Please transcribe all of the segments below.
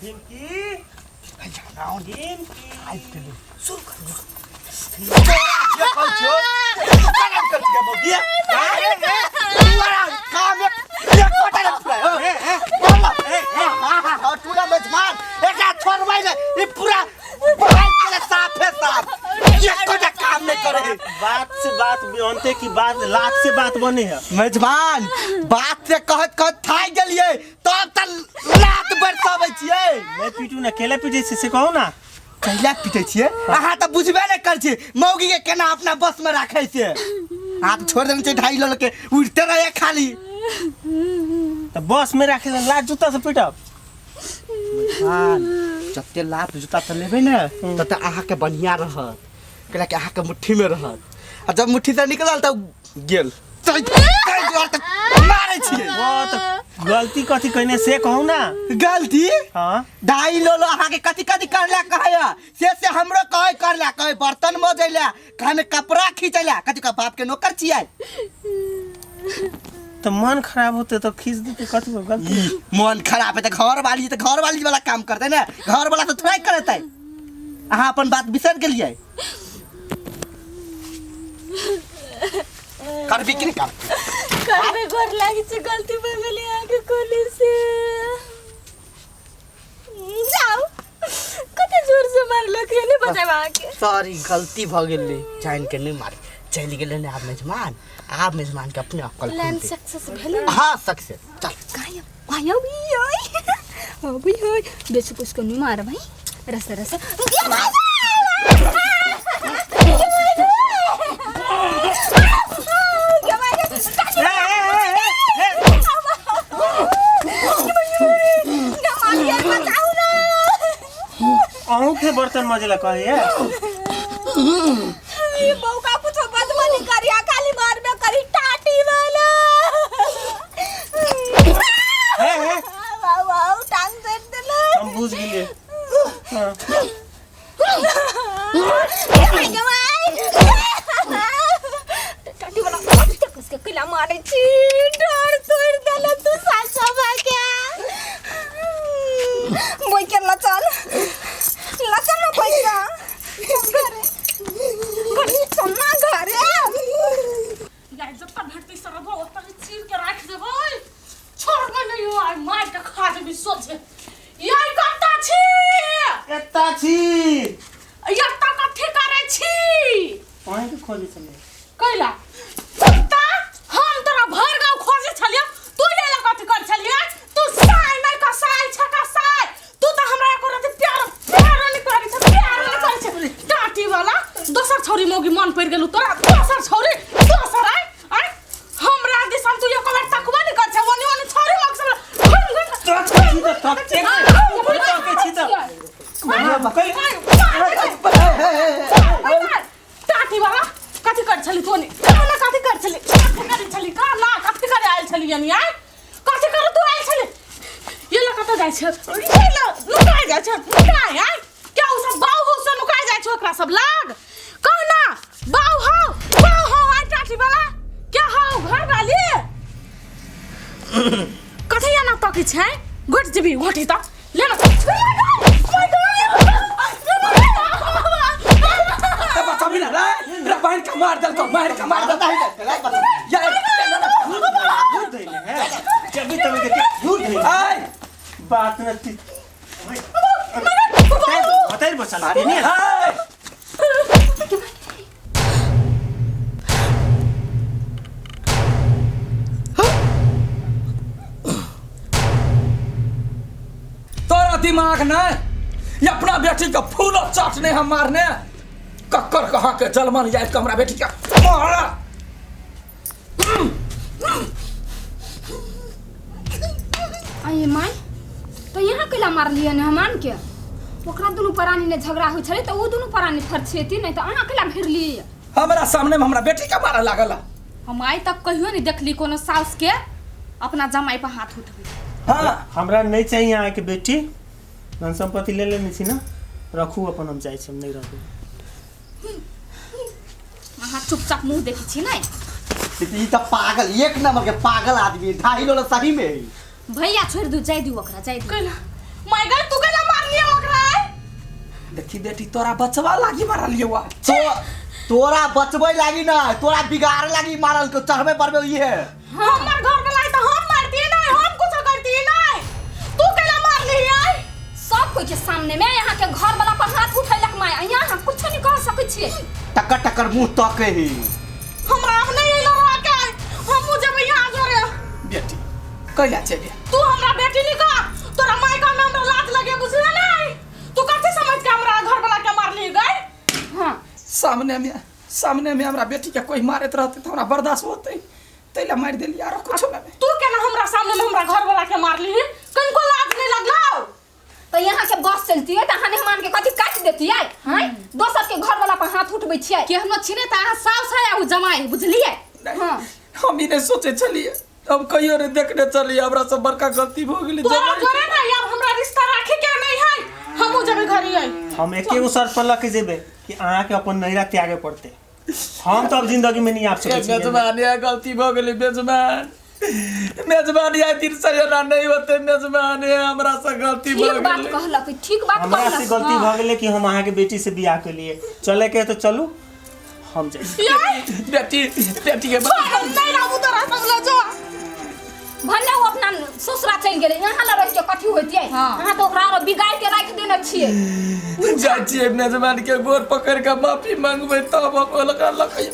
ढिमकी ढिमकी शुरू कर जे कहै छियौ, तू केना कर छियै मौगी? काम एक एक गोटा नहि पूरा, हौ। बोल ना। हाँ, टूरा मेजबान, एकरा छोड़बै नहि, ई पूरा बहाल केले साफे साफ। एक गोटा काम नहि करै है। बात से बात अंते की बात लात से बात बने है मेजबान बात से कहत कहत थाकि गेलियै तब तऽ लात बरसाबै छियै नहीं पीटू ना केला पीटे से, से कहू ना कैला पीटै छियै अहाँ तऽ बुझबे नहि करै छियै मौगी के केना अपना बस में राखै छै अहाँ तऽ छोड़ि देने छियै ढाई लऽ के उड़िते रहैए खाली तो बस में राखे ला लात जूता से पीटब मेजबान जते लात जूता से लेबै ने तते अहाँके बढ़िआँ रहत कैला कि अहाँके मुट्ठीमे रहत आ जब मुट्ठी से निकलल तऽ गेल तै तै दुआरे तऽ मारै छियै वो तो गलती कथी कहने से कहू ना गलती हाँ दाई लोलो अहाँके कथी कथी करला कहैया से से हमरो कहै करला कहै बर्तन मजैला कहै कपड़ा खींचैला कथी कह बाप के नौकर छियै तो मन खराब होते तो खींच देते कथी गलती ई, मन खराब है तऽ घर वाली तऽ घर वाली वाला काम करतै ने घर वाला तऽ थोड़ा करतै अहाँ अपन बात बिसरि गेलियै करबी कि नहि काम करबे गोर लागे छै गलती भऽ गेलै अहाँके कोली से जाउ कते जोर से मारलक ये नहीं बतायब अहाँके सॉरी गलती भऽ गेलै जानि के नहि मारे चलि गेलै ने आब मेजमान आब मेजमान के अपने अक्कल प्लान खुलतै सक्सेस भेलै हाँ सक्सेस चल कहाँ भाई अभी ओए अभी ओए बेचू कुछ को नहीं मार भाई रस रस ये भाई अहूँ के बर्तन मजेला कहे ये बहू का कुछ बदमाशी करिया खाली मार में करी टाटी वाला हे हे वाह वाह टांग तोड़ देला हम बुझ गेलिए हाँ। टाटी वाला कसके कैला मारै छी डर तोड़ देला तू सासा भाग्या बोई के लचल लचल ना पैसा घरे घरे चल ना घरे गाय जत्ता भेटतै सरबो ओत्ता चीर के राखि देबै छोड़बै नहि यौ आइ मारि के खा जेबी सोझे यार कत्ता छी एता छी एत्ता कथी करै छी अहीं के खोजे छलै कैला कुत्ता हम तोरा भरि गाँव खोजे छलियै तू ये लग कथी करै छलियै तू साय नहि कसाय छ कसाय तू तऽ हमरा एको रति प्यार प्यार नहि करै छ प्यार नहि करै छ टाटी वाला दोसर छौरी मौगी मन पड़ि गेलौ तोरा दोसर छौरी दोसर आय आय हमरा दिसन तू एको बेर तकबो नहि करै छ ओनी ओनी छौरी मौगी सब घुम घुम तक छी तऽ तक तक छी तऽ टाटी वाला कथी कर छली तू ओनी कहना कथी कर छली कथी करै छली कहना कथी करे आयल छली यानी आय कथी करे तू आयल छली ये ला कतऽ जाइ छै ये ला नुकाय जाइ छै नुकाय आय क्या उ सब बाऊ हो से नुकाय जाइ छै ओकरा सब लाग कहना बाऊ हो बाऊ हो आय टाटी वाला क्या हो घर वाली कथी एना तकै छै घोटि जेबी घोटि तऽ ले ना बचाबी ना रे रे बहन के मार देलको मार के मार देलको या झूठ धइले है जब तभी देखे झूठ धइले आय बात न थी बताइ बचा ला नहीं आय तोरा दिमाग नहीं ये अपना बेटी के फूलो चाटने हम मारने कक्कर कहाँ के जलमन जाए के हमरा बेटी के मारा अये माय तो यहाँ कैला मारलियै ने हमान के ओकरा दुनू प्राणी ने झगड़ा होइ छलै तऽ ओ दुनू प्राणी फरछेती नहि तऽ अहाँ कैला घेरलियै हमरा सामने में हमरा बेटी के मारा लागल हम आइ तक कहियो नहीं देखली कोनो साउस के अपना जमाई पर हाथ उठबे हाँ हमरा नहीं चाहिए अहाँके बेटी धन संपत्ति ले लेने छी ना रखू अपन हम जाइ छी हम नहीं रहबै अहाँ चुपचाप मुंह देखै छी नहि ई तऽ पागल एक नंबर के पागल आदमी ढाई लोला सही में है भैया छोड़ि दू जाय दियौ ओकरा जाय दियौ कैला माय गए तू कैला मारलियो ओकरा देखी बेटी तोरा बचवा लागी मारलियो वा तो तोरा बचबै लागी ना तोरा बिगाड़े लागी मारल को चढ़बे पड़बे इहे हमर घर वाला है तो हम मारती नहीं हम कुछ करती नहीं तू केला मारली आई सब कोई के सामने में यहाँ के घर वाला पर हाथ उठैलक माय यहाँ कुछ नहीं कह सकै छियै टक्कर टक्कर मुंह तके ही हमरा अब नहीं अइलो रहा के हम जब यहाँ घरे बेटी कैला चले तू हमरा बेटी नहीं का तोरा माय का में हमरा लाज लगे बुझले नहीं तू कथी समझ के हमरा घर वाला के मारली गई हाँ सामने में हमरा बेटी के कोई मारत रहते तो हमरा बर्दाश्त होते तैला मार देली आरो कुछ ना तू केना हमरा सामने में हमरा घर वाला के मारली कनको लाज नहीं लगलो तो यहाँ के बस चलती है तो अहाँ मेहमान के कथी काटि देतियै हैं दोसर के घर वाला पर हाथ उठबै छियै केहनो छिने त अहाँ साउस है आ उ जमाई बुझलियै हाँ हम ई नहीं सोचे छलिए हम कहियो नहीं देखने चलिए हमरा से बड़का गलती हो गेली तोरा जमाई घरे ना यार हमरा रिश्ता राखे के नहीं है हमहू जेबै घरे आई हम एके गो शर्त पर लके जेबै कि अहाँके अपन नैहरा त्यागे पड़तै हम तो अब जिंदगी में नहीं आबि सकै छी मेजबान या गलती भ गेली मेजबान मेजबान या दिन से एना नहीं होते मेजबान ये हमरा से गलती भ ठीक बात गेली कहलक ठीक बात हमरा से कहलक गलती हाँ। भऽ गेलै कि हम अहाँके बेटी से बियाह केलिए चले के है तो चलू हम जाइ छी। बेटी बेटी के छोड़ नहीं रहू तोरा सब ले जो भने ओ अपना ससुरा चलि गेलै यहाँ लऽ रहि के कथी होइतियै अहाँ तऽ ओकरा आरो बिगाड़ि के राखि देने छियै जाइ छियै मेजबान के गोर पकड़ के माफी मांगबै तब हम लगा लगा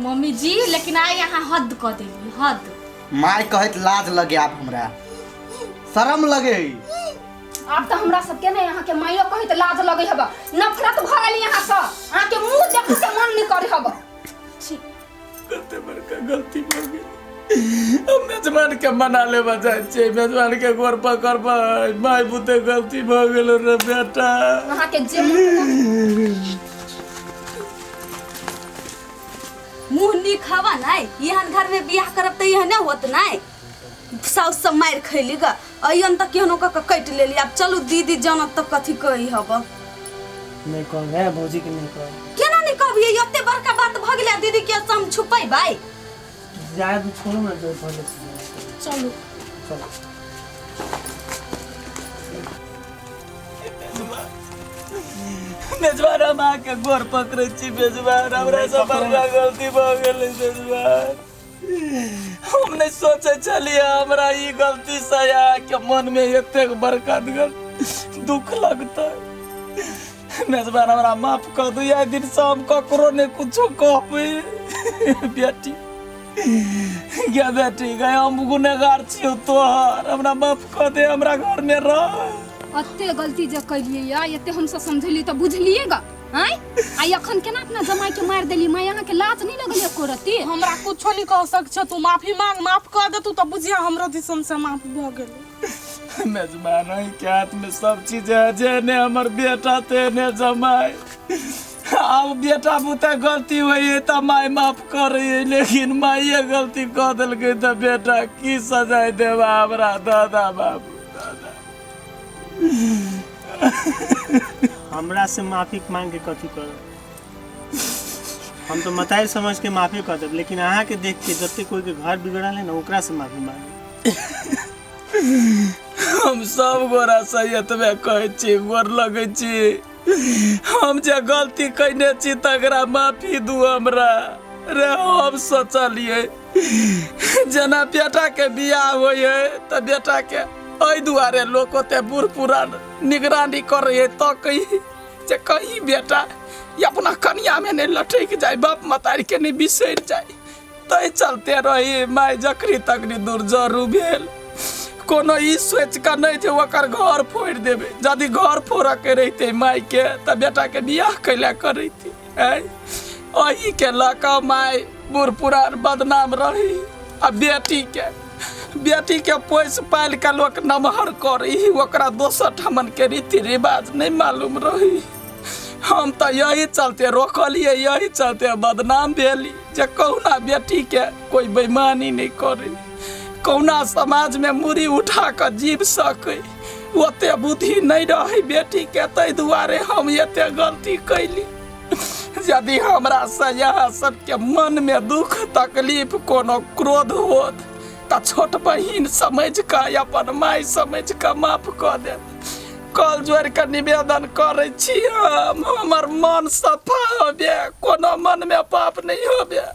मम्मी जी लेकिन आइ यहाँ हद कऽ देली हद माय कहैत लाज लगे आब हमरा शरम लगे है आब तऽ हमरा सबके ने अहाँके माइयो कहैत लाज लगै हब नफरत भऽ गेल यहाँ से अहाँके मुँह देखै के मन नहि करै हब कते बड़का गलती भऽ गेल हम मेजबान के मना लेबा जाइ छियै मेजबान के गोर पकड़बै माय बुते गलती भऽ गेल रे बेटा अहाँके जे मन मुँह नीक हवा नहीं एहन घर में बियाह करब तऽ एहने होत नहीं साउस सब मारि खैली ग अइयन तऽ केहनो कऽ के कटि लेली आब चलू दीदी जानत तऽ कथी कही हब नहीं कहब है भौजी के नहीं कहब केना नहीं कहबियै एते बड़का बात भऽ गेलै आ दीदी के से हम छुपेबै जाए तो छोड़ू ना जो पहले चलू चलो मेजबान हम अहाँके गोर पकड़ै छी मेजबान हमरा से बड़का गलती भऽ गेलै मेजबान हम नहि सोचै छलियै हमरा ई गलती से अहाँके मनमे एतेक बड़का दुख लगतै मेजबान हमरा माफ कऽ दू आइ दिनसँ हम ककरो नहि कुछो कहबै बेटी गे बेटी गे हम गुनेगार छियौ तोहर हमरा माफ कऽ दे हमरा घरमे रह एते गलती जे कैलियै या एते हमसब समझेलियै तऽ बुझलियै ग आँय आ एखन केना अपना जमाई के मारि देलियै माय अहाँके लाज नहि लगल एको रत्ती हमरा कुछो नहीं कह सक छ तू माफी मांग माफ कर दे तू तो बुझिया हमरो दिसन से माफ भ गेल मेजबान के हाथ में सब चीज है जेने हमर बेटा तेने जमाई आब बेटा पुता गलती होइए तऽ माय माफ करे लेकिन माइए गलती कऽ देलकै तऽ बेटा की सजाय देबा हमरा दादा बाबू दादा हमरा से माफी मांग के कथी करब हम तो मताई समझ के माफी कर देब लेकिन अहाँ के देख के जते कोई के घर बिगड़ल है ना ओकरा से माफी मांगे हम सब गोरा से एतबे कहै छी गोर लगै छी हम जे गलती कयने छी तकरा माफी दू हमरा रे हम सोचलियै जेना बेटाके बियाह होइ है तऽ बेटाके एहि दुआरे लोक ओते बूढ़ पुरान निगरानी करै है तऽ कही जे कहीं बेटा ई अपना कनियामे नहि लटकि जाय बाप मतारीके नहि बिसरि जाय ताहि चलते रही माय जखनी तखनी दूर जरू भेल कोनो ई सोचि कऽ नहि जे ओकर घर फोड़ि देबै यदि घर फोड़ऽके रहितै मायके तऽ बेटाके बियाह कैला करैतै आँय एहिके लऽ कऽ माय बूढ़ पुरान बदनाम रही आ बेटीके बेटीके पोसि पालि कऽ लोक नमहर करै ओकरा दोसर ठामनके रीति रिवाज नहि मालूम रही हम तऽ यही चलते रोकलियै यही चलते बदनाम भेली जे कहुना बेटीके कोइ बेईमानी नहि करै कहुना समाजमे मूड़ी उठा कऽ जीव सकै ओते बुद्धि नहि रहै बेटीके ताहि दुआरे हम एते गलती कैली यदि हमरा से यहाँ सबके मनमे दुख तकलीफ कोनो क्रोध होत तऽ छोट बहिन समझि कऽ अपन माय समझि कऽ माफ कऽ देत। कल जोड़ि कऽ निवेदन करै छी हम, हमर मन सफा होबे, कोनो मनमे पाप नहि होबे।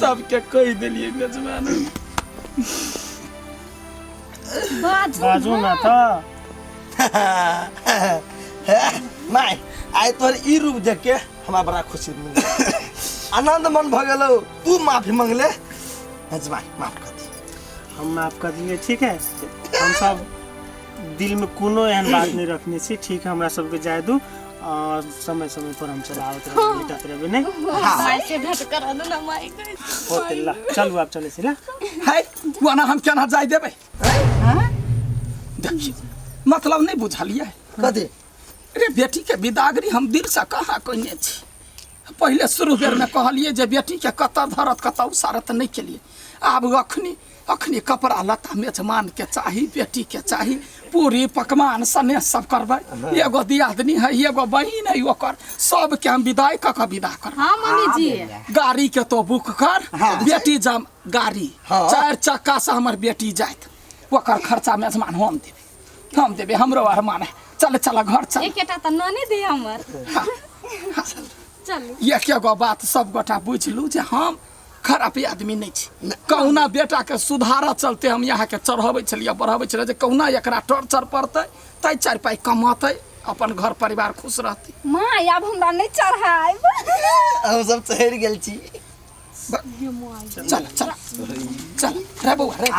सबके कहि देलियै मेजबान। बाजू बाजू ना तऽ। माय, आइ तोहर ई रूप देख के हमरा बड़ा खुशी मिल, आनंद मन भऽ गेलौ। तू माफी मंगले मेजबान, माफ कर दी। हम माफ कर दिए, ठीक है। हम सब दिल में कोनो एहन बात नहीं रखने छी, ठीक है। हमरा सबके जाय दू और समय समय पर हम सब आवत रहबै, भेटत रहबै नहीं। माय से भेंट करा दो ना माय के। होते ला चलू, आब चलै छी ला। है ओना हम केना जाय देबै? देखियौ, मतलब नहि बुझलियै? कथी रे? बेटी के विदागरी हम दिल से कहाँ कहने छी? पहिले शुरू बेरमे कहलियै जे बेटीके कतऽ धरत कतऽ उसारत, नहि केलियै। आब अखनी अखनी कपड़ा लत्ता मेजमान के चाही, बेटी के चाही, पूरी पकवान सनेह सब करबै। एगो दियादनी है, एगो बहिन है, ओकर सबके हम विदाई कऽ कऽ विदा करबै। हाँ मम्मी जी। गाड़ी के तो बुक कर। बेटी जम गाड़ी। हाँ। चारि चक्का से हमर बेटी जाइत, ओकर खर्चा मेजमान हम देबै, हम देबै। हमरो अरमान है। चल चल, घर चल। एकेटा तऽ नने दे हमर। चलू। एक एगो बात सब गोटा बुझलू जे हम खराब आदमी नहीं छी। कहुना बेटा के सुधारऽ चलते हम यहाँ के चढ़बै छलियै, बढ़बै छलियै जे कहुना एकरा टॉर्चर पड़तै तै चारि पाइ कमतै, अपन घर परिवार खुश रहतै। माँ, आब हमरा नहीं चढ़ाइब। हम सब चढ़ि गेल छी। चल चल चल रे बौआ रे,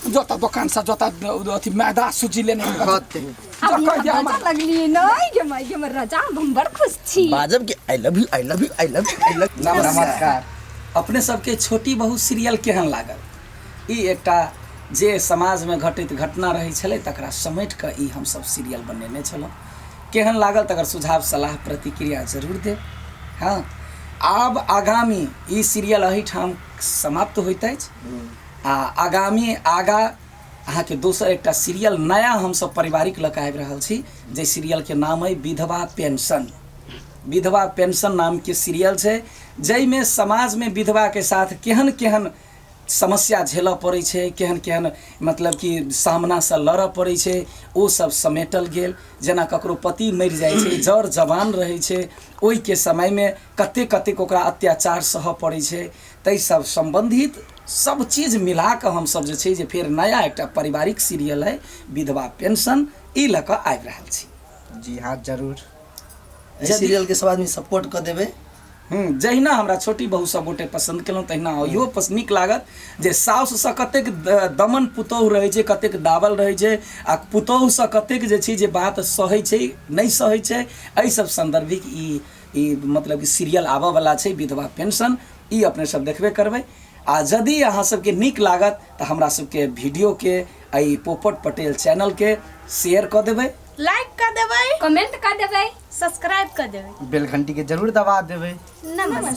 जोता दोकान से जोता अथी मैदा सूजी लेने। होते। आब जो कहि दे यहाँ हमरा। बाजऽ लगलियै नहीं गे माय गे, हमर राजा, आब हम बड़ खुश छी। बाजब कि I love you, I love you, I love you, I love. नमस्कार। अपने सबके छोटी बहू सीरियल केहन लागल? ई एकटा जे समाजमे घटित घटना रहै छलै तकरा समेट कऽ ई हमसब सीरियल बनेने छलहुँ। केहन लागल तकर सुझाव, सलाह, प्रतिक्रिया जरूर देब। हँ, आब आगामी ई सीरियल एहिठाम समाप्त होइत अछि आ आगामी आगा अहाँके दोसर एकटा सीरियल नया हमसब पारिवारिक लऽ कऽ आबि रहल छी, जे सीरियलके नाम अइ विधवा पेंशन। विधवा पेंशन नामके सीरियल छै, जाहिमे समाजमे विधवाके साथ केहन केहन समस्या झेलऽ पड़ै छै, केहन केहन मतलब कि सामनासँ लड़ऽ पड़ै छै, ओ सब समेटल गेल। जेना ककरो पति मरि जाइ छै, जर जवान रहै छै, ओहिके समयमे कतेक कतेक ओकरा अत्याचार सहऽ पड़ै छै, ताहि सब सम्बन्धित सब चीज मिला कऽ हमसब जे छै जे फेर नया एकटा पारिवारिक सीरियल अइ विधवा पेंशन, ई लऽ कऽ आबि रहल छी। जी हाँ, जरूर एहि सीरियल के सब आदमी सपोर्ट कऽ देबै। जहिना हमरा छोटी बहू सब गोटे पसन्द केलहुँ तहिना इहो नीक लागत जे साउससँ कतेक दमन पुतोहु रहै छै, कतेक दाबल रहै छै आ पुतोहुसँ कतेक जे छै जे बात सहै छै, नहि सहै छै, एहि सब सन्दर्भिक ई ई मतलब कि सीरियल आबऽवला छै विधवा पेंशन। ई अपने सब देखबे करबै आ यदि अहाँ सबके नीक लागत तऽ हमरा सबके वीडियोके एहि पोपट पटेल चैनलके शेयर कऽ देबै, लाइक कर देबै, कमेंट कर देबै, सब्सक्राइब कर देबै, बेल घंटी के जरूर दबा देबै। नमस्कार।